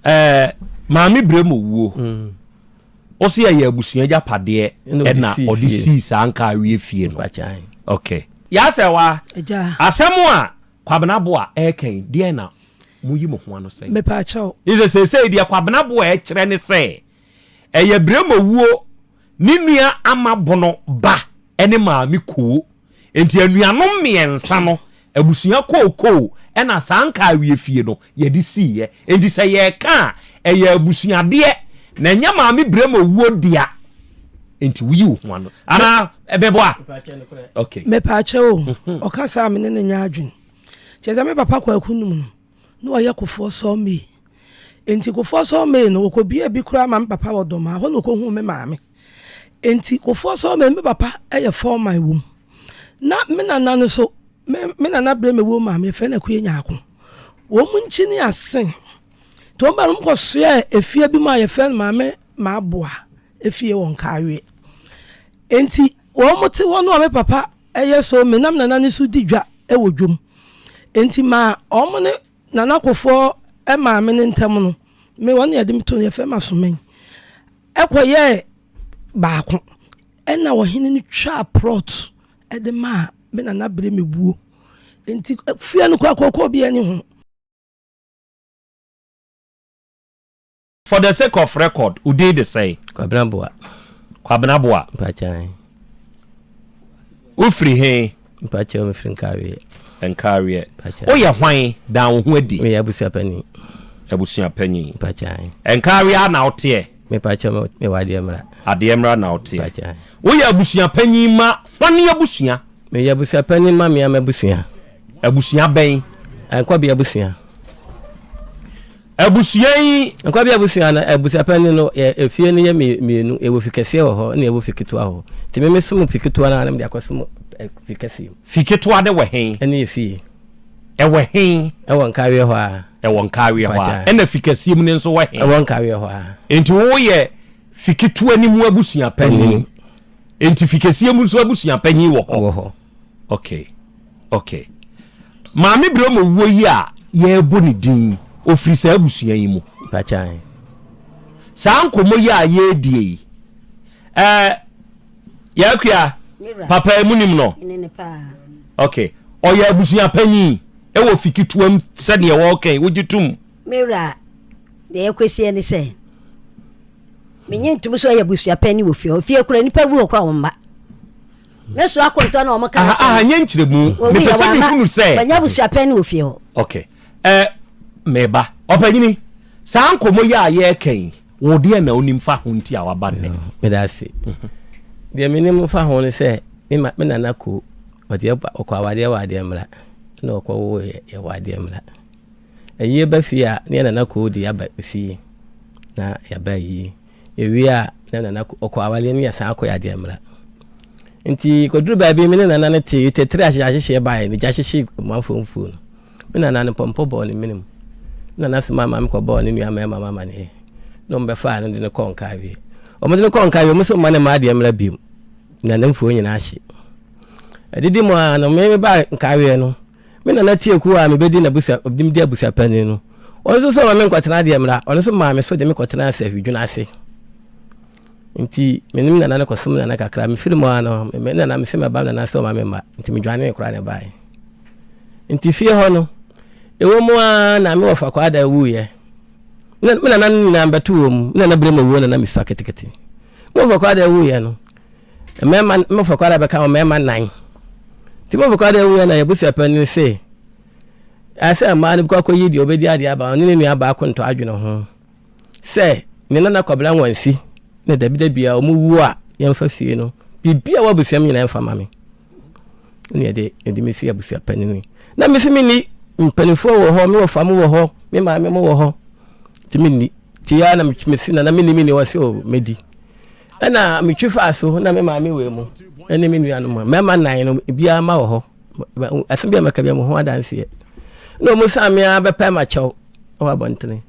Ɛɛ maame brɛ mu wuo. Wo se ɛyɛ abusua agyapadeɛ ɛna ɔde sii saa nkaawie fie no. Okay. Yasɛwa, asɛm a Kwabena Boa ɛreka yi, deɛn na moyi mo ho ano sɛn? Mepaakyɛw. Ne sɛ seesei deɛ Kwabena Boa ɛkyerɛ ne sɛ ɛyɛ Bremowuo ne nua Ama Bono ba ɛne Maame Koo. Enti anuanom mmiɛnsa no, abusua kookoo na saa nkaawie fie no yɛde siiɛ. Enti sɛ yɛreka a, ɛyɛ abusuadeɛ na ɛnyɛ Maame Brem owuo dea. Enti woyi wo ho ano anaa ɛbɛboa? Okay. Mepaakyɛw o, mhm. ɔka saa me ne no nyɛ adwene. Kyerɛ sɛ me papa Kwaku num no, na ɔyɛ Kofoɔ Sawmill. Enti Kofoɔ Sawmill no, wɔkɔbia bi koraa ma me papa wɔ Dɔmaa, hɔ na ɔkɔhuu me maame. Enti Kofoɔ Sawmill, me papa yɛ foreman wɔ mu. Na me nana no so, me me nana berɛ me wɔ maame, yɛfrɛ no Akua Nyarko. Wɔn nkyini asen. Nti wɔn ba no wɔkɔsoɛɛ efie bi mu a yɛfrɛ no Maame Maaboa efie wɔ Nkaaweɛ. Enti wɔn te hɔ no a me papa yɛ sawmill na me nana no nso di dwa wɔ dwam. Enti maa wɔn ne Nana Kofoɔ maame no ntam no, me wɔn na yɛde me to no, yɛfrɛ me Asomɛn, ɛkɔyɛɛ baako. Ɛna ɔhene no twaa prɔt de maa me nana bere me wuo. Nti fie no koraa kookoo biara nni ho. For the sake of record, wo din de sɛn? Kwabena Boa. Kwabena Boa. Mpakyɛw. Wofiri he? Mpakyɛw mefiri Nkaaweɛ. Nkaaweɛ. Mpakyɛw. Woyɛ hwan? Dan wo ho adi. Meyɛ abusua panyin. Abusua panyin. Mpakyɛw. Nkaaweɛ a na woteɛ? Mepakyɛw mewɔ adeɛ mmra. Adeɛ mmra na woteɛ. Mpakyɛw. Woyɛ abusua panyin ma hwane abusua? Meyɛ abusua panyin ma mea m'abusua. Abusua bɛn? Nkɔbea abusua. Abusua yi. Nkɔbea abusua no, abusua panyin no, yɛ efie no yɛ mmienu. Yɛwɔ fi kɛseɛ wɔ hɔ, ɛna yɛwɔ fi ketewa wɔ hɔ. Nti me mesom fi ketewa no a na mede akɔsom fi kɛseɛ mu. Fi ketewa no wɔ he? Ɛne yɛ fie. Ɛwɔ he? Ɛwɔ Nkaweɛ hɔ a. Ɛwɔ Nkaweɛ hɔ a. Ɛna fi kɛseɛ mu no nso wɔ he? Ɛwɔ Nkaweɛ hɔ a. Nti woyɛ fi ketewa no mu abusua panyin. Nti fi kɛseɛ mu nso abusua panyin wɔ hɔ? Wɔ hɔ. Okay. Okay. Maame Brɛma owuo yi a yɛrebɔ ne din yi, ɔfiri saa abusua yi mu. Mpakyɛw. Saa nkɔmmɔ yi a yɛredie yi, ɛɛ Yɛakua, papa yi munim no? Okay. Ɔyɛ abusua panyin ɛwɔ fi ketewa mu sɛdeɛ wɔreka yi, wogye tom? Me wura, deɛ ɛkɔsie ne sɛ, menye ntom sɛ ɔyɛ abusua panyin wɔ fie hɔ. Fie kura nipa wu hɔ kora wɔn mma. Ne so akontɔ na wɔn ka aha aha nyɛ nkyerɛmu mepɛ sɛ mehunu sɛ wɔnyɛ abusua panyin wɔ fie hɔ. Okay. Ɛ meba ɔpanyini saa nkɔmmɔ yi a yɛreka yi wo deɛ na wonim fa ho nti a waba nnɛ. Meda ase. Deɛ menim fa ho ne sɛ me nana ko ɔde ɔkɔ awadeɛ wɔ adeɛ mmra na ɔkɔ wo yɛ wɔ adeɛ mmra. Ayie ba fie a ne yɛ nana ko de aba fie na yɛaba ayie. Yɛwie a na nana ɔkɔ awadeɛ ne yɛsan akɔ yɛ adeɛ mmra. Nti kɔduru baabi me ne nana no te tɛtiri ahyehyɛ ahyehyɛ baeɛ ne gya hyehye manfoɔ mfuo no. Me nana no pɔmpɔ bɔɔ ne menem. Nana somaa maame kɔbɔɔ ne nua mmarima ma amaneɛ. Na wɔn bɛfaa no de no kɔɔ Nkawie. Wɔn de no kɔɔ Nkawie, wɔn sɛ wɔmma no mma adeɛ mmra biom. Na ne mfuo nyinaa ahye. Adidi mu ara no, me mebaa Nkawie no, me nana tie kuo a mebɛdi n'abusua, medi abusua panin no. Ɔno nso sɛ ɔma me nkɔtena adeɛ mmra, ɔno nso maa me so de me kɔtenaa Sahwidwene ase. Nti me ne me nana no kɔsom nana kakra. Mefiri mu ara no, me nana mese mɛba nana sɛ ɔma me mma. Nti medwanee koraa na ɛbaeɛ. Nti fie hɔ no, ɛwɔ mu ara na me wɔfa Kwada wuiɛ. Me nana no nyinaa mbɛto wɔ mu. Me nana berɛ mu wuo na na mesua ketekete. Me wɔfa Kwada wuiɛ no, mmarima me wɔfa Kwada bɛka wɔn mmarima nan. Nti me wɔfa Kwada wuiɛ na yɛabusua panin se, ɛsɛ mmaa no bɛkɔ akɔyi deɛ ɔbɛdi adeɛ aba, ɔne ne nua baako ntɔ adwene ho. sɛ ne nana Kwabena Nwansi na dabi da bia wɔn wuo a yɛmfa fie no biribi a wɔ abusua mu nyinaa yɛmfa ma me ne yɛde yɛde me si abusua panyin na me si me ni mpanimfoɔ wɔ hɔ me wɔfa mo wɔ hɔ me maame mo wɔ hɔ nti me ni ti ya na me si nana me ni me ni wɔ se o me di ɛna metwi faa so na me maame wɔ mu ɛne me nuanom mmarima nan no biara ma wɔ hɔ asɛm bi a mɛka bi a mo ho adanseɛ na wɔn san me ara bɛpɛ ma kyɛw wɔ abɔntene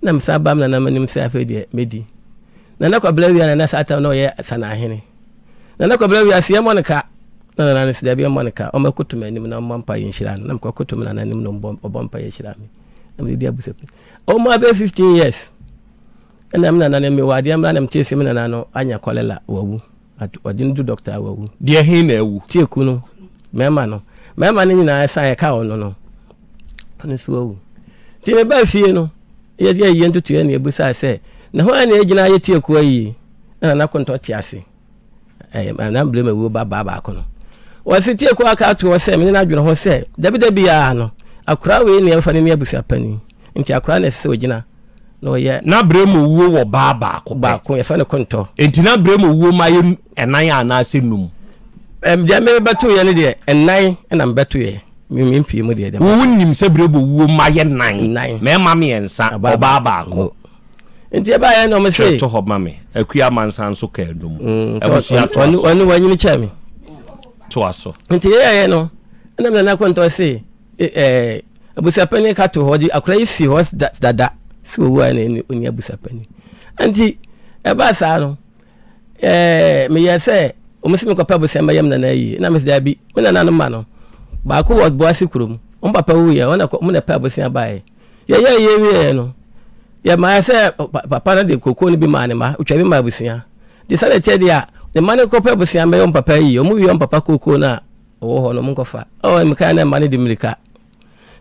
Na mesan baa me nananom anim sɛ afei deɛ mɛdi. Nana Kwabena wia na na saa tam na ɔyɛ Sanahene. Nana Kwabena wia sɛ yɛmmɔ no ka. Na nana no sɛ dabi yɛmmɔ no ka. Ɔmmɛkoto m'anim na ɔmmɔ mpaeɛ nhyira no. Na mekɔkoto me nana anim na ɔbɔ mpaeɛ hyira me. Na mede di abusuapanin. Ɔmo abɛyɛ 15 years. Ɛna me nana no mewɔ adeɛ mmra na metee sɛ me nana no anya kɔlɛla wawu. Ɔde no du dɔkta a wawu. Deɛ he na awu? Tieku no, mmarima no. Mmarima no nyinaa ɛsan ɛka ɔno no. Ɔno nso wawu. Nti mebaa fie no, yɛde ayie ntotoeɛ na yɛbusaa sɛ, na hwan na ɛgyina ayɛ tieku ayie? Na Nana Kontɔ te ase. Ɛyɛ na mbrɛ mawuo ba baa baako no. Wɔse tieku aka ato hɔ sɛ mene no adwene ho sɛ dabi da biara no, akora wei na yɛmfa no ni abusua panin. Nti akora na ɛsɛ sɛ ɔgyina na ɔyɛ. Na berɛ mu owuo wɔ baa baako pɛ. Baako, yɛfrɛ no Kontɔ. Enti na berɛ mu owuo ma yɛ ɛnan anaasɛ num? Ɛm, deɛ mebɛtoeɛ no deɛ, ɛnan na mebɛtoeɛ. Me me mpie mu deɛ deɛ. Wo nim sɛ berɛ mu owuo ma yɛ nan. Nan. Mmarima mmiɛnsa, ɔbaa baako. Nti ɛbaeɛ na wɔn se. Twerɛ to hɔ ma me. Akua Amansan nso kaa num. Abusua toa so. Ɔno wanyini kyɛɛ me. Toa so. Nti yɛyɛeɛ no, ɛna me nana Kontɔ se, ɛɛ abusuapanin ka to hɔ de akora yi si hɔ dada sɛ owu a na ɔni abusuapanin. Nti ɛbaa saa no, ɛɛ meyɛ sɛ wɔn sɛ mekɔpɛ abusua mɛyɛ me nana yie na mesɛ daabi me nana no ma no baako wɔ boase kurom wɔn papa wuiɛ wɔn na wɔn na pɛ abusua baeɛ yɛyɛ yie wieɛ no yɛmaa sɛ papa no de koko no bi maa ne ma otwa bi maa abusua de sɛ ne kyɛ deɛ a ne ma no kɔpɛ abusua mɛyɛ wɔn papa yie wɔn wie wɔn papa koko no a ɔwɔ hɔ no wɔn nkɔfa ɔwɔ mekae na mma no de mmirika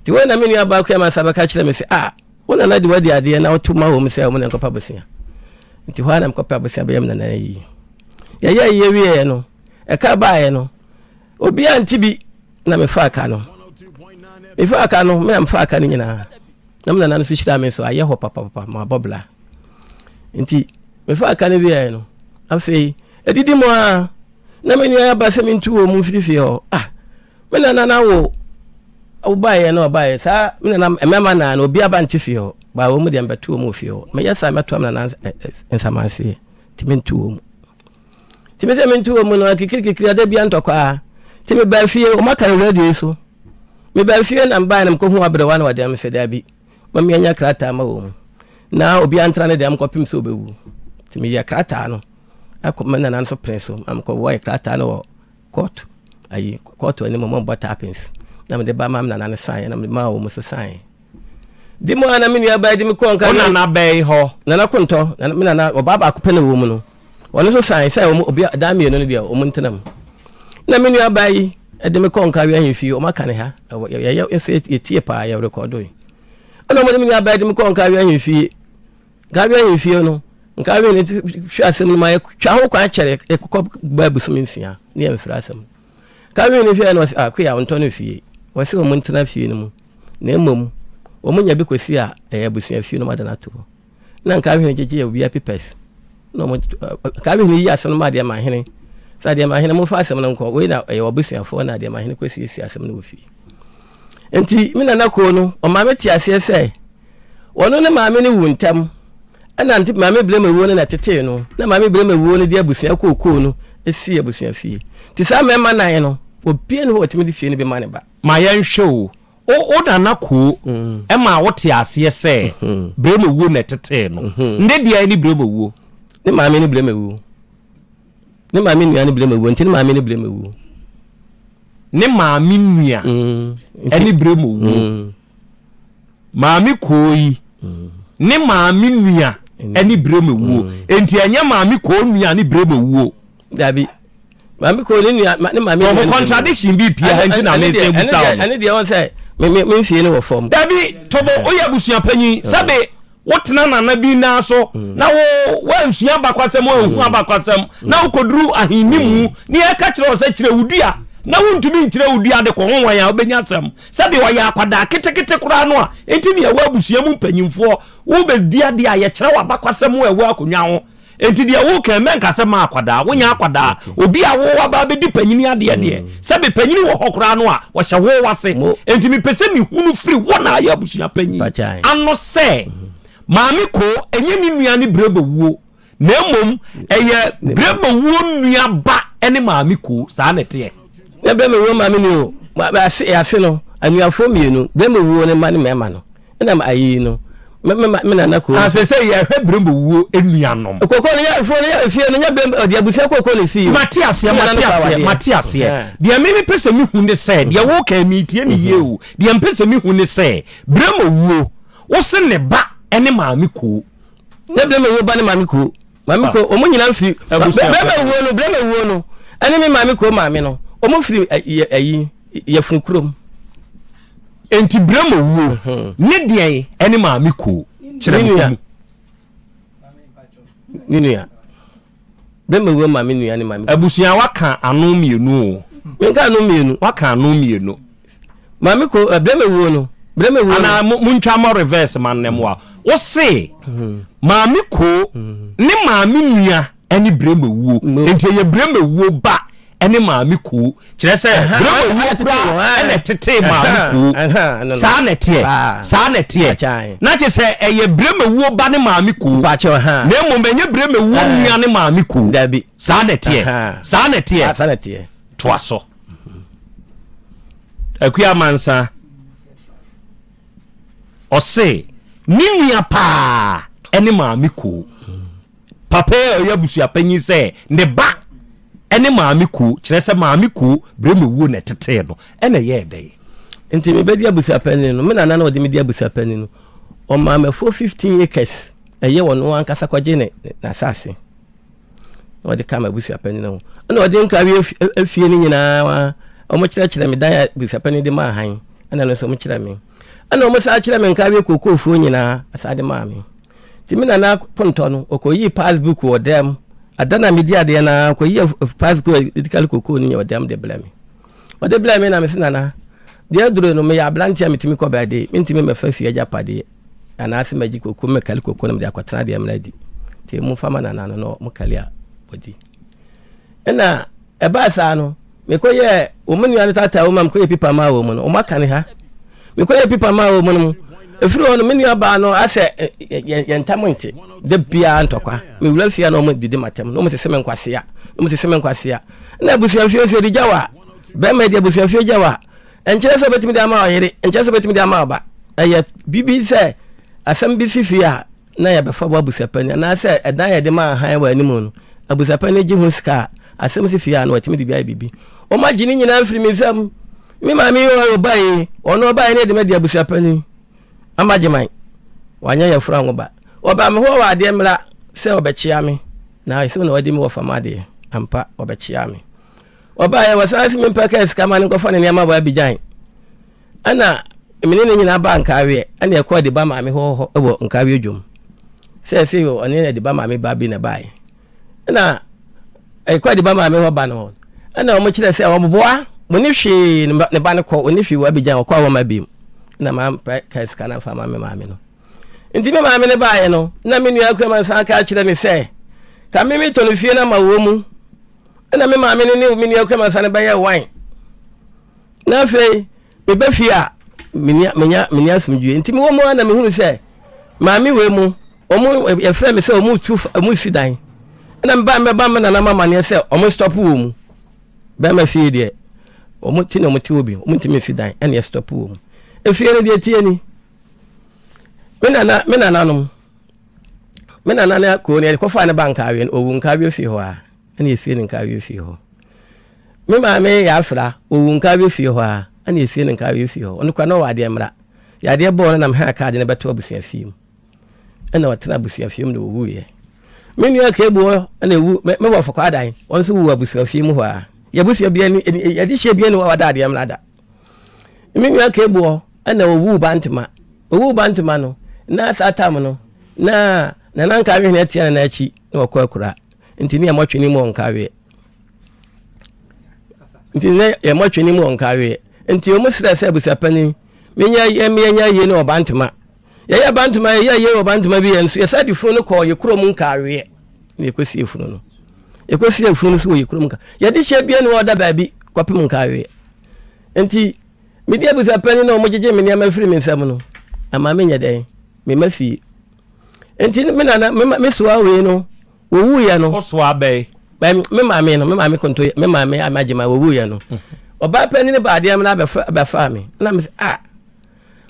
nti wɔn na me nua baako yɛ ma nsa bɛka kyerɛ me sɛ ah wo nana de wadi adeɛ na woto ma wɔ mu sɛ wɔn na nkɔpa abusua nti hɔ ara na mekɔpɛ abusua bɛyɛ me nana yie yɛyɛ yie wieɛ no ɛka baeɛ no obiara nti bi na mefaa ka no mefaa ka no me na mefaa ka no nyinaa na me nana no nso hyira me nso ayɛ hɔ papapapa ma abɔ bla nti mefaa ka no wieɛ no afei ɛdidi mu a na me nua aba sɛ mentu wɔ mu mfiri fie hɔ ah me nana na wo wobaeɛ na ɔbaeɛ saa me nana mmarima naa no obi aba nte fie hɔ baa wɔ mu deɛ mbɛto wɔ mu wɔ fie hɔ meyɛ saa mɛtoa me nana nsamanseɛ nti mentu wɔ mu nti me sɛ mentu wɔ mu no akikirikikiri ada bia ntɔkwaa nti mebaa fie wɔn aka no radio yi so mebaa fie na mbaeɛ na mekɔhu aberewa na ɔde me sɛ daabi ma meanya krataa ma wɔ mu na obi antra ne dɛm kɔpem sɛ ɔbɛwu nti meyɛ krataa no ɛkɔ me nana nso pene so ma mekɔ wɔyɛ krataa no wɔ kɔɔto ayi kɔɔto anim ɔmo bɔ tapins na mede ba ma me nana no san na mede ma wɔn so san di mu a na me nua baa di me kɔɔ nka wo nana bɛyi hɔ nana kontɔ nana me nana ɔbaa baako pɛ na wɔ mu no ɔno nso san sɛ wɔn obi dan mmienu no deɛ wɔn ntena mu na me nua baa yi ɛde me kɔɔ nka wia ahemfie wɔn aka ne ha yɛyɛ nso yɛtie paa yɛ rekɔdo yi ɛna wɔn de me nua baa yi de me kɔɔ nka wia ahemfie Nkaawea ahemfie no, nkaawea no hwɛ asɛm no ma yɛtwa ho kwan kyɛre ɛkokɔ baa bosome nsia ne yɛmfrɛ asɛm no. Nkaawea no hwɛɛ no ɔsɛ akoya ah, ɔntɔ no fie. Wɔsɛ wɔn ntena fie no mu na mmom wɔn nya bi kɔsi a ɛyɛ abusua fie no ma de no ato hɔ. Na nkaawea no gyegye yɛ obia papers. Na wɔn nkaawea no yi asɛm no ma adeɛ ma hene. Sɛ adeɛ ma hene momfa asɛm no nkɔ wei na ɛyɛ wɔabusuafoɔ na adeɛ ma hene kɔsiesie asɛm no wɔ fie. Nti me nana koo no ɔma me te aseɛ sɛ Ɔno ne maame no wu ntɛm. Ɛna nti maame Brema wuo no na ɛtetee no. Na maame Brema wuo no de abusua kookoo no sii abusua fie. Nti saa mmarima nan no, obiara nni hɔ a ɔtumi de fie no bi ma ne ba. Ma yɛnhwɛ o, wo wo nana koo ɛma wote aseɛ sɛ Brema wuo na ɛtetee no. Ne deɛ ne Brema wuo? Ne maame ne Brema wuo. Ne maame nua ne Brema wuo, nti ne maame ne Brema wuo. Ne maame nua ɛne Brema wuo. Maame koo yi ne maame nua ne brem wuo. Enti ɛnyɛ maame koo nua ne brem wuo. Dabi. Maame koo ne nua ne maame nua. Tɔmɔ contradiction bi pia ha nti na me nsɛm bisa wo. Ɛne deɛ wɔn sɛ me me me nfie no wɔ fam. Dabi tɔmɔ oyɛ abusua panyin sɛbe wotena nana bi nan so na wo wansua abakwasɛm wanhu abakwasɛm na wokɔduru ahenni mu ne yɛka kyerɛ wo sɛ kyerɛ wo dua na wontumi nkyerɛ wo dua de kɔ ho wan a wobɛnya asɛm Sɛdeɛ ɔyɛ akwadaa ketekete koraa no a, enti ne ɛwɔ abusua mu mpanyimfoɔ, wobɛdi adeɛ a yɛkyerɛ wo abakwasɛm a ɛwɔ akonnwa ho. Enti deɛ woka yi, mɛnka sɛ ma akwadaa, wonyɛ akwadaa. Obi a wo aba abɛdi panyini adeɛ deɛ, sɛbe panyini wɔ hɔ koraa no a, ɔhyɛ wo wase. Enti mepɛ sɛ mehunu firi wo na ayɛ abusua panyin ano sɛ, Maame Koo, ɛnyɛ ne nua ne Brebo wuo. na mmom ɛyɛ brɛmawuo nua ba ne maame kuo saa na ɛteɛ. Na brɛmawuo maame ni o ase ase no anuafoɔ mmienu brɛmawuo ne mma ne mmarima no ɛna ayi no me me me nana kuo. Asɛ sɛ yɛhwɛ brɛmawuo nuanom. Koko no yɛ fuo no yɛ fie no nyɛ brɛm ɔde abusua koko na esi. Mate aseɛ mate aseɛ mate aseɛ deɛ me mepɛ sɛ mehu ne sɛ deɛ woka mi tie ne yie o deɛ mpɛ sɛ mehu ne sɛ brɛmawuo. Wo se ne ba ne maame koo. Ne brɛma wuo ba ne maame koo. Maame koo, wɔn nyinaa firi, brɛma wuo no, brɛma wuo no, ɛne me maame koo maame no, wɔn firi ayi, yɛfunu kurom. Enti brɛma wuo mhm. ne deɛn ɛne maame koo kyerɛ me mu. Ne nua. Bɛma wuo ma me nua ne maame. Abusua waka ano mmienu o. Menka ano mmienu. Waka ano mmienu. Maame ko eh, bɛma wuo no. Bɛma wuo no. Ana muntwa mo reverse ma nnɛ mo a. Wose hmm. maame ko hmm. ne maame nua ɛne brɛma wuo. Nti ɛyɛ brɛma wuo ba ɛne maame koo kyerɛ sɛ brɛma wuo kura ɛna ɛtetee maame koo saa na ɛteɛ saa na ɛteɛ na kyerɛ sɛ ɛyɛ brɛma wuo ba ne maame koo na mmom ɛnyɛ brɛma wuo nua ne maame koo saa na ɛteɛ saa na ɛteɛ toa so akua amansa ɔse ne nua paa ɛne maame koo Papa yi a ɔyɛ abusuapanyin sɛ ne ba ne maame kuo, kyerɛ sɛ maame kuo berɛ mu wuo na ɛtetee no, ɛna ɛyɛɛ dɛn? Nti mebɛdi abusuapanin no, me nana na ɔde me di abusuapanin no, ɔmaa me afuo 15 acres, ɛyɛ ɔno ankasa kɔgye ne n'asase na ɔde ka m'abusuapanin ho, ɛna ɔde nkawie afie no nyinaa, wɔn kyerɛkyerɛ me dan a abusuapanin de maa han, ɛna no nso wɔn kyerɛ me, ɛna wɔn san kyerɛ me nkawie kookoofuo nyinaa, asan de maa me. Nti me nana Pontɔ no, ɔkɔyii passbook wɔ dɛm. Ada na medi adeɛ no ara, ɔkɔyii passbook a ɛdi kale kokoo no nyɛ wɔ dɛm de brɛ me. Ɔde brɛ me na mese nana, deɛ aduro no meyɛ aberanteɛ a metumi kɔ baabi, mentumi mmɛfa fie agyapadeɛ anaasɛ magye koko mɛkale koko no mede akɔtena deɛ mmra di. Nti momfa ma nana no na mokale a ɔdi. Ɛna ɛbaa saa no, mekɔyɛɛ wɔn nua no taataa wɔn ma mekɔyɛ pipa maa wɔn no, wɔn aka ne ha. Mekɔyɛ pipa maa wɔn no mu. Ɛfiri hɔ no, me nua baa no asɛ yɛn ntam nte. Da biara ntɔkwa. Mewura fie a na wɔn didi m'atɛm. Na wɔn sese me nkwasea. Na wɔn sese me nkwasea. Na abusuafie nso yɛde gya wa. Bɛrima de abusuafie gya wa. Ɛnkyerɛ sɛ ɔbɛtumi de ama ɔyere. Ɛnkyerɛ sɛ ɔbɛtumi de ama ɔba. Ɛyɛ biribi sɛ asɛm bi si fie a na yɛbɛfa bɔ abusuapanin anaasɛ ɛdan a yɛde ma hann wɔ anim no, abusuapanin gye ho sika a, asɛm si fie a na watumi de bi ayɛ biribi. Wɔagye ne nyinaa mfiri me nsam. Me maame yi ɔyɛ ɔbae, ɔno ɔbae ne yɛde ma di abusuapanin. Ama gyeman, wanyɛ yɛforo anwo ba. Ɔbaa me hɔ wɔ adeɛ mmra sɛ ɔbɛkyea me, na ɛsɛ na wadi me wɔ fam adeɛ. Ampa, ɔbɛkyea me. Ɔbaeɛ, wɔsan se mempɛ kaa sika ma no nkɔfa ne nneɛma wɔ Abidjan. Ɛna me ne no nyinaa baa Nkaaweɛ, ɛna yɛkɔɔ Adiba maame hɔ hɔ wɔ Nkaaweɛ dwom. Sɛ ɛsɛ ɔne Adiba maame ba bi na ɛbaeɛ. Ɛna ɛkɔ Adiba maame hɔ ba no hɔ. Ɛna wɔn kyerɛ sɛ wɔn boa, wɔn ni hwee, ne ba no kɔ, wɔn ni hwee wɔ Abidjan, ɔkɔ a wɔn ma bi mu. Ɛna maa mpɛ ka sika na nfa ma me maame no. Nti me maame no baeɛ no, na me nua akura ma nsan ka kyerɛ me sɛ, ka me metɔ no fie no ama wɔ mu. Ɛna me maame no ne me nua akura ma nsan bɛyɛ wine. Na afei meba fie a menya menya menya asomdwie nti mewɔ mu ara na mehunu sɛ maame wei mu wɔn yɛfrɛ me sɛ wɔn tu wɔn si dan ɛna meba mɛba me nana ma amaneɛ sɛ wɔn stop wɔ mu bɛrima fie deɛ wɔn ti na wɔn ti wɔ bi wɔn ntumi nsi dan ɛna yɛ stop wɔ mu efie no deɛ tie ni me nana me nananom me nana ne akoo ne yɛkɔfa ne ba nkaawie no owu nkaawie fie hɔ a ɛna esie ne nkaawie fie hɔ. Me maame yɛ afra, ɔwu Nkawie fie hɔ ara, ɛna yɛsie no Nkawie fie hɔ. Ɔno koraa na ɔwɔ adeɛ mmra. Yadeɛ bɔɔ no na mehaa kaa de no bɛto abusua fie mu. Ɛna ɔtena abusua fie mu na ɔwuiɛ. Me nua Kebu hɔ ɛna ɛwu, me me wɔfo Kwadan, ɔno nso wu abusua fie mu hɔ ara. Yɛabusua bia ni, yɛde hyɛ bia ni hɔ a wada adeɛ mmra da. Me nua Kebu hɔ ɛna ɔwuu Bantema. Ɔwuu Bantema no, na saa tam no, na Nana Nkawie hene atia Nana akyi na wɔkɔ akura. Nti ne yɛmmɔtwe ne mu wɔ Nkawie. nti ne yɛmmɔ twene mu wɔ nkaweɛ nti wɔn srɛ sɛ abusuapanin menyɛ yɛ menyɛ yie ne ɔbantoma yɛyɛ bantoma yɛyɛ yie wɔ bantoma bi yɛn nso yɛsa de funu no kɔɔ yɛ kurom nkaweɛ na yɛkɔsie funu no yɛkɔsie funu no so wɔ yɛ kurom nka yɛde hyɛ bia ne wɔda baabi kɔpem nkaweɛ nti mede abusuapanin na wɔgyegye me nneɛma firi me nsam no ama menyɛ dɛn mema fie nti me nana me soa wei no Wɔwuiɛ no. Ɔsoa bɛn? Me maame no, me maame konto, me maame amagyema wɔwuiɛ no. Ɔbaa panyin baa adeɛ mu na abɛfa abɛfaa me. Na me sɛ ah,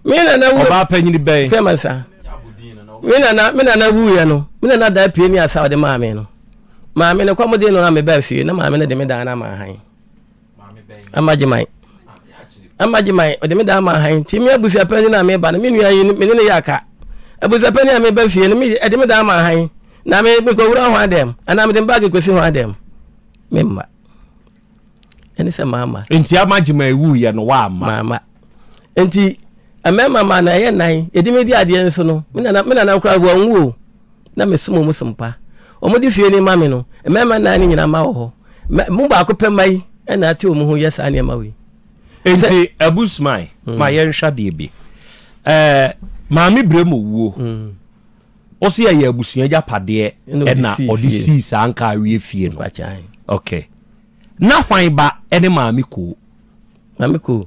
me nana wu. Ɔbaa panyin bɛn? Fɛn mansa. Me nana, me nana wuiɛ no, me nana da pie ne asa ɔde maa me no. Maame no kɔm de no na me baa fie na maame no de me dan na ama han. Amagyeman. Amagyeman ɔde me dan ama han. Ti me abusua panyin na me ba no, me nua yi me ne ne yɛ aka. Abusuapanin a meba fie no, me ɛde me dan ma han na me mekɔwura ho adɛm anaa mede me baage kɔsi ho adɛm. Memma. Ɛne sɛ mamma. Nti ama gyema ewuiɛ no woamma? Mamma. Nti mmarima ma na ɛyɛ nan yɛde me di adeɛ nso no me nana me nana koraa wɔnwu o na mesom wɔn som pa. Wɔde fie no ma me no mmarima nan no nyinaa ma wɔ hɔ. Mo baako pɛ mma yi ɛna ate wɔn ho yɛ saa nneɛma wei. Nti abusman mm. ma yɛnhwɛ adeɛ bi. Ɛɛ maame brɛ mu wuo. Mm. Ɔsi ɛyɛ abusua agyapadeɛ ɛna ɔde sii saa nka awie fie no. Okay. Na hwan ba ɛne maame koo? Maame koo.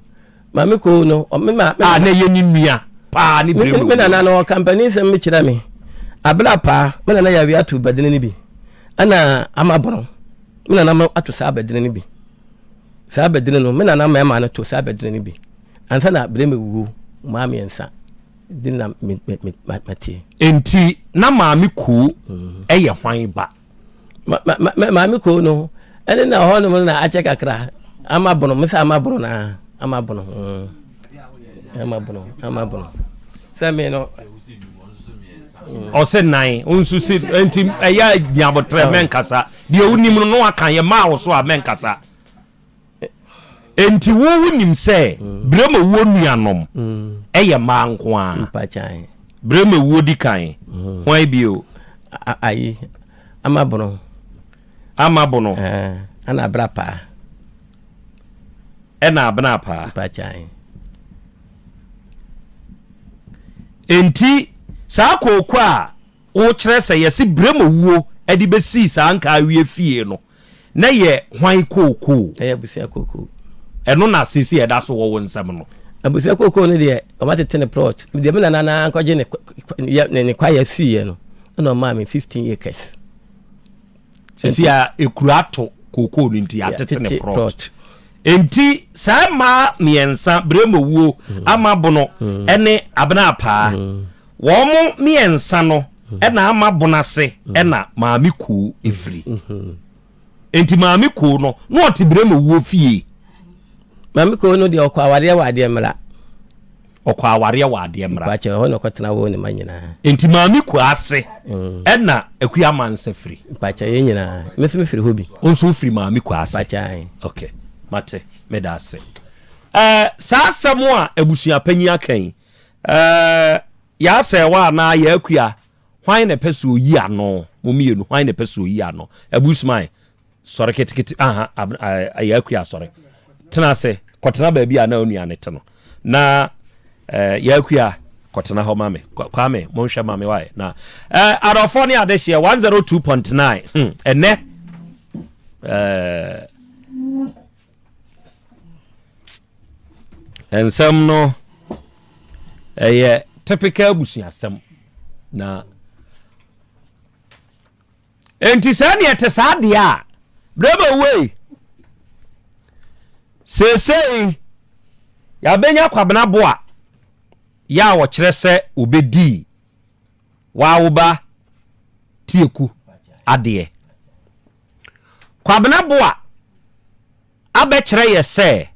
Maame koo no ɔme ma. A na ɛyɛ ne nua paa ne brɛ mu. Me nana no ɔka mpanin nsɛm bi kyerɛ me. Abena paa me nana yɛ awia ato badene no bi ɛna ama bono me nana ato saa badene no bi. Saa abadini no, me nana mmarima no to saa abadini no bi ansa na bere mewuo mmaa mmiɛnsa di na me me me mate. Nti na maame koo mm. ɛyɛ hwan ba? Ma ma ma maame koo no ɛne na hɔ nom na akyɛ kakra ama bono mesa ama bono na ama bono mm. ama bono ama bono sɛ me no. Ɔsɛ nan nso si nti ɛyɛ nyabotrɛ oh. mɛnkasa deɛ wonim no no aka yɛ maa wo so a mɛnkasa nti wo wonim sɛ mm. berɛ wuo nuanom mm. ɛyɛ mmaa nko a berɛ ma wuo di kan mm. hwan bio ayi ama bono ama bono eh, ana abra paa ɛna abena paa Enti saa kooko a wokyerɛ sɛ yɛse Bremowuo de bɛsii saa Nkaawie fie no, na ɛyɛ hwan kooko? Ɛyɛ abusua kooko. Ɛno na seesei ɛda so wɔ wo nsam no? Abusua kooko no deɛ, wɔatete no plot. Deɛ me nana no ara kɔgye ne ne kwaeɛ siiɛ no, ɛna ɔmaa me 15 acres. Sisi a ekura ato kookoo no nti atete ne prɔt. Nti saa mmaa mmiɛnsa Bremowuo, mm. Ama Bono mm. ɛne Abena Apaa mm. wɔn mo mmiɛnsa no ɛna Ama Bono ase ɛna Maame Koo efiri. Mm-hmm. Nti Maame Koo no na ɔte Bremowuo fie. Maame Koo no deɛ ɔkɔ awareɛ wɔ adeɛ mmra. Ɔkɔ awareɛ wɔ adeɛ mmra. Mpakyɛ ɛhɔ na ɔkɔtena woo ne ma nyinaa. Nti maame Kuase mm. ɛna Akua Mansa firi. Mpakyɛ yɛn nyinaa. Me nso mefiri hɔ bi. Wo nso wofiri maame Kuase. Mpakyɛ. Ok, mate, meda ase. Ɛɛ saa asɛm a abusuapanyin aka yi, ɛɛ yɛasɛewa anaa yɛakua, hwan na ɛpɛ sɛ oyi ano? Mo mmienu, hwan na ɛpɛ sɛ oyi ano? Abusman, Sɔre ketekete, aha, ɛyɛ akua sɔre. Tena ase, kɔtena baabi a na onua no te no. Na eh, yɛ akua kɔtena hɔ ma me. Kwame, monhwɛ ma me wae. Na eh, adɔfoɔ ne adehyeɛ 102.9. Hmm, ɛnɛ eh, nsɛm no ɛyɛ typical abusuasɛm na Enti sɛ ɛne ɛte saa deɛ a, berɛ wei seesei yɛabɛnya Kwabena Boa yɛ a ɔkyerɛ sɛ ɔbɛdii w'awoba Tieku adeɛ. Kwabena Boa abɛkyerɛ yɛ sɛ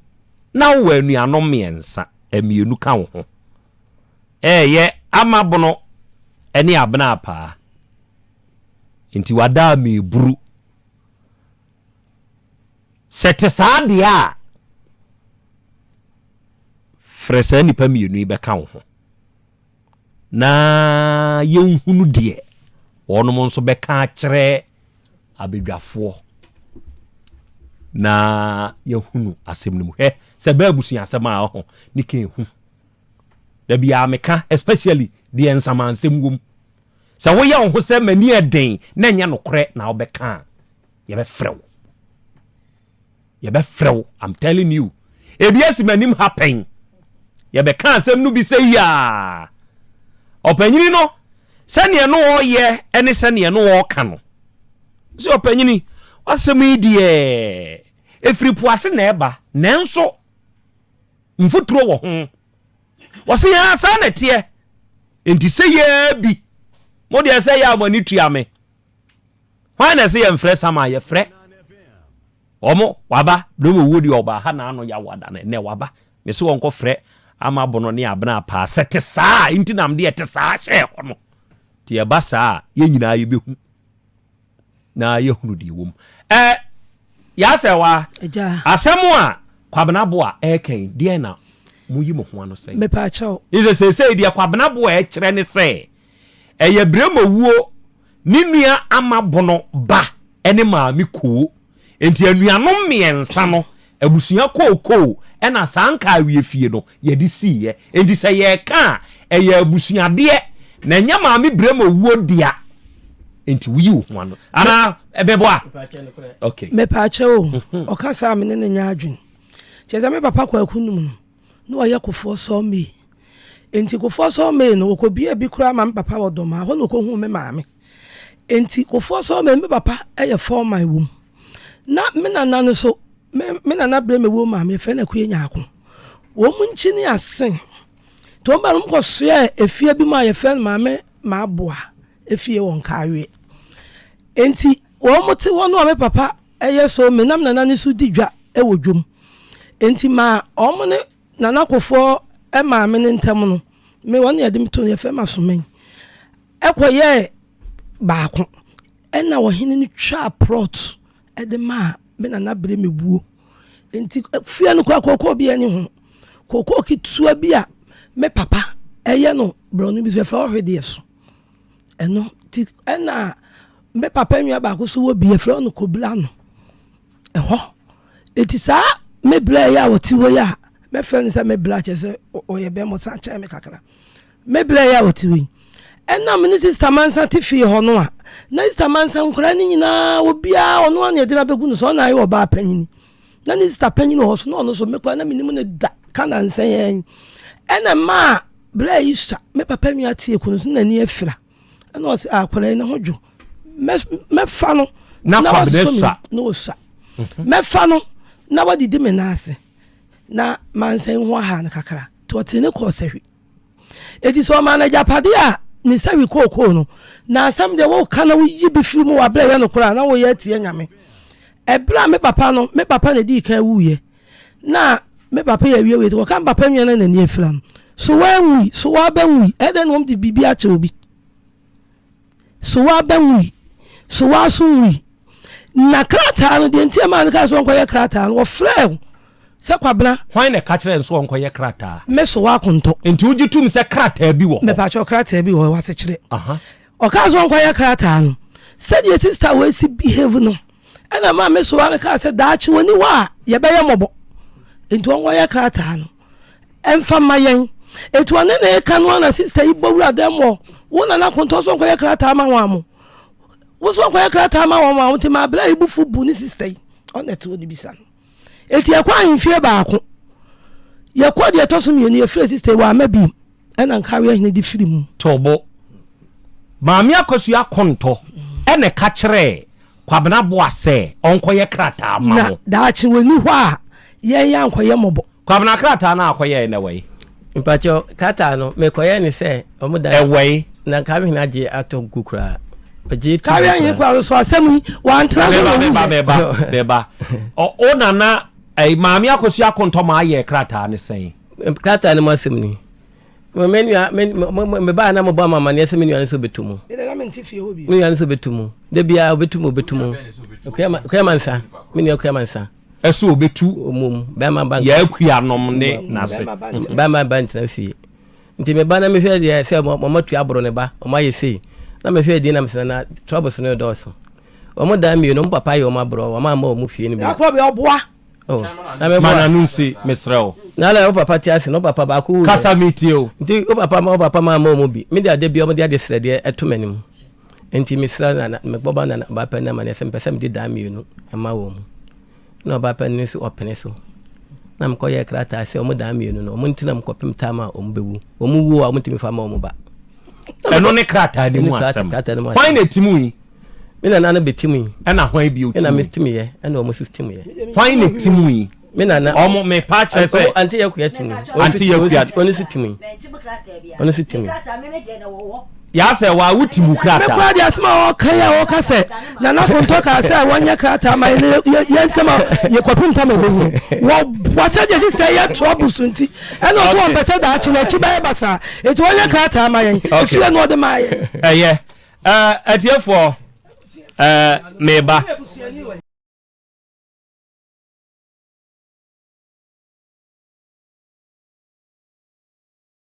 na wowɔ anuanom mmiɛnsa, mmienu ka wo ho. Ɛyɛ Ama Bono ne Abena Apaa. Nti wada a meburu. Sɛ te saa deɛ a, frɛ saa nnipa mmienu yi bɛka wo ho na yɛnhunu deɛ wɔnom nso bɛka akyerɛ abadwafoɔ na yɛhunu asɛm no mu. Hwɛ sɛ bɛɛ abusua asɛm a ɔho ne ka ehu. Da biara meka especially deɛ nsamansɛm wom. Sɛ woyɛ wo ho sɛ m'ani yɛ den na ɛnyɛ nokorɛ na wobɛka a, yɛbɛfrɛ wo. Yɛbɛfrɛ wo. I'm telling you. Ebi asi m'anim ha pɛn. Yɛbɛka asɛm no bi sɛ yiaa. Ɔpanyini no, sɛdeɛ no ɔyɛ ne sɛdeɛ no ɔka no. Sɛ ɔpanyini, w'asɛm yi deɛ, ɛfiri po ase na ɛba, nanso mfuturo wɔ ho. Wɔse aa saa na ɛteɛ nti sɛ yɛa bi mo deɛ sɛ yɛ a mo ani tua me hwan na ɛsɛ yɛmfrɛ sama yɛfrɛ wɔn waba bere mu owuo deɛ ɔba ha na ano yawo ada no ɛnɛ waba mese wɔn kɔ frɛ. Ama Bono ne Abena Apaa sɛ te saa a nti na mede ɛte saa hyɛɛ hɔ no. Nti ɛba saa a yɛn nyinaa yɛbɛhu na yɛhunu deɛ ɛwɔ mu. Ɛ Yasɛwa, asɛm a Kwabena Boa ɛreka yi, deɛn na moyi mo ho ano sɛn? Mepaakyɛw. Ne sɛ seesei deɛ Kwabena Boa ɛkyerɛ ne sɛ ɛyɛ Bremowuo ne nua Ama Bono ba ne Maame Koo. Enti anuanom mmiɛnsa no, abusua kookoo na saa nkaawie fie no yɛde siiɛ. Enti sɛ yɛreka a, ɛyɛ abusuadeɛ na ɛnyɛ Maame Brema owuo dea. Enti woyi wo ho ano anaa ɛbɛboa? Okay. Mepaakyɛw o, mhm. ɔka saa me ne no nyɛ adwene. Kyerɛ sɛ me papa Kwaku num no, na ɔyɛ Kofoɔ Sawmill. Enti Kofoɔ Sawmill no, wɔkɔbuee bi koraa ma me papa wɔ Dɔmaa, hɔ na ɔkɔhuu me maame. Enti Kofoɔ Sawmill, me papa yɛ foreman wɔ mu. Na me nana no nso, me me nana berɛ mewɔ maame, yɛfrɛ no Akua Nyarko. Wɔn nkyini asen. Nti wɔn ba no, wɔkɔsoɛɛ efie bi mu a yɛfrɛ no Maame Maaboa efie wɔ Nkaaweɛ. Enti wɔn te hɔ no a me papa yɛ sawmill na me nana no nso di dwa wɔ dwam. Enti maa wɔn ne Nana Kofoɔ maame no ntam no, me wɔn na yɛde me to no, yɛfrɛ me Asomɛn, ɛkɔyɛɛ baako. Ɛna ɔhene no twaa plot de maa me nana bere me wuo. Nti fie no koraa kookoo bi ani ho. Kookoo ketewa bi a me papa ɛyɛ no borɔno bi so yɛfrɛ ɔhwedeɛ so. Ɛno nti ɛna me papa nua baako so wɔ bi yɛfrɛ no kobila no. Ɛhɔ. Enti saa me bra yi a ɔte hɔ yi a mɛfrɛ no sɛ me bra kyerɛ sɛ ɔyɛ bɛrima ɔsan kyɛn me kakra. Me bra yi a ɔte hɔ yi, ɛna me ne sista Mansa te fie hɔ no a, na sista Mansa nkwadaa no nyinaa obiara ɔno ara na yɛde no abɛgu no so ɔna ayɛ ɔbaa panyini. Na ne sista panyin wɔ hɔ so na ɔno so me koraa na menim no da ka nansa yi. Ɛna maa bra yi sua me papa nua tie kunu so na n'ani afira. Ɛna ɔse akwadaa yi ne ho dwo mɛfa no na wasɔ me na ɔsua mhm. mɛfa no na wadidi me nan ase na mansa ho aha no kakra nti ɔtee ne kɔɔ sahwi eti sɛ ɔmaa no agyapade a ne sahwi kookoo no na asɛm deɛ woka na woyi bi firi mu wabrɛ yɛ no koraa na woyɛ atie nyame ɛberɛ a me papa no me papa na ɛdii kan wuiɛ na me papa yɛ awie wei wɔka me papa nua no n'ani afira no so wanwui so wabɛnwui ɛdɛn na wɔn de biribi akyɛ obi so wabɛnwui so waso nwui na krataa no deɛ nti ɛmaa no kaa sɛ ɔnkɔyɛ krataa no wɔfrɛ wo sɛ kwabena hwan na ɛka kyerɛ nso ɔnkɔyɛ krataa me so wakontɔ nti wogye tom sɛ krataa bi wɔ hɔ mepakyɛ krataa bi wɔ hɔ wasekyerɛ ɔkaa sɛ ɔnkɔyɛ krataa no sɛdeɛ sista wɔ esi behave no Ɛna maa me soa no kaa sɛ daakye wɔni hɔ a yɛbɛyɛ mmɔbɔ nti wɔnkɔyɛ krataa no ɛmfa mma yɛn ɛti ɔne ne ka no ana sista yi bɔ wura dɛm wɔ wo nana kontɔ so nkɔyɛ krataa ma wɔn amo wo so nkɔyɛ krataa ma wɔn amo nti maa bla yi bufu bu ne sista yi ɔna ɛte ɔne bisa no ɛti yɛkɔ ahemfie baako yɛkɔ deɛ ɛtɔ so mmienu yɛfrɛ sista yi wɔ ama bi ɛna nkareɛ hene de firi mu tɔbo maame akɔsua kontɔ ɛna ɛka kyerɛɛ Kwabena Boah sɛ ɔnkɔyɛ krataa mma Na wo. daakye wɔnni hɔ a, yɛn yɛankɔyɛ mmɔbɔ. Kwabena krataa no a akɔyɛe no ɛwɔ he? Mpakyɛw, krataa no, mekɔyɛɛ ne sɛ ɔmo dan. Ɛwɔ he? Na Kawe Hene agye atɔ gu koraa. Ɔgye tu gu Kawe Hene koraa. koraa so asɛm yi, wantena so na Meba, meba, owuiɛ. meba, meba. Ɔ, wo nana, ɛyi, Maame Akosua Akontɔmaa yɛɛ krataa no sɛn? Krataa no mu asɛm ni. Me nua, me me me baa na mo bɔ ama amaneɛ sɛ me nua no nso bɛtu mu. Me nua no nso bɛtu mu. Da biara ɔbɛtu mu ɔbɛtu mu. Kuya mansa, me nua kuya mansa. Ɛso ɔbɛtu mu mu bɛrima ba. Yɛ akuanom ne n'ase. Bɛrima ba ntena fie. Nti me ba na mehwɛ deɛ sɛ wɔn atu aboro ne ba, wɔn ayɛ sei. Na mehwɛ din na mesɛ na troubles no dɔɔso. Wɔn dan mmienu, wɔn papa ayɛ wɔn aborɔ, wɔn amma wɔn fie no bi. Akɔ bɛ ɔboa. Oh, na me Ma n'ano nsi, mesrɛ wo. Na na wo papa te ase na wo papa baako wu. Kasa mi tie o. Nti wo papa ma wo papa ma ama wɔn bi. Me de ade bi wɔn de ade srɛdeɛ ɛto m'anim. Nti mesrɛ na na mebɔ ba na ɔbaa panin amaneɛ sɛ mepɛ sɛ mede dan mmienu ɛma wɔn mu. Na ɔbaa panin nso ɔpene so. Na mekɔyɛɛ krataa sɛ wɔn dan mmienu no wɔn ntena mu kɔpem tam a wɔn bɛwu. Wɔn wuo a wɔntumi fa ma wɔn ba. Ɛno ne krataa no mu asɛm. Hwan na ɛte mu yi? Me nana no bɛtim yi. Ɛna hwan bio tim yi? Ɛna me tim yɛ, ɛna wɔn nso tim yɛ. Hwan na tim yi? Me nana. Ɔmo me pa kyerɛ sɛ. Ante yɛ kuya tim yi. Ante yɛ kuya. Ɔno nso tim yi. Ɔno nso tim yi. Yasɛ wa wo ti mu krataa. Me kura deɛ asɛm a ɔka yi a ɔka sɛ Nana Kontɔ kaa sɛ wɔnyɛ krataa ma yɛn yɛn ntɛm a yɛkɔpem ntam a ɛbɛwu wɔ wɔsɛ deɛ sisɛ yɛ trouble so nti ɛna ɔso wɔn pɛ sɛ daakye n'akyi bɛyɛ basaa nti wɔnyɛ krataa ma yɛn efie no ɔde maa yɛn. Ɛyɛ ɛɛ atiefoɔ ɛɛ meba.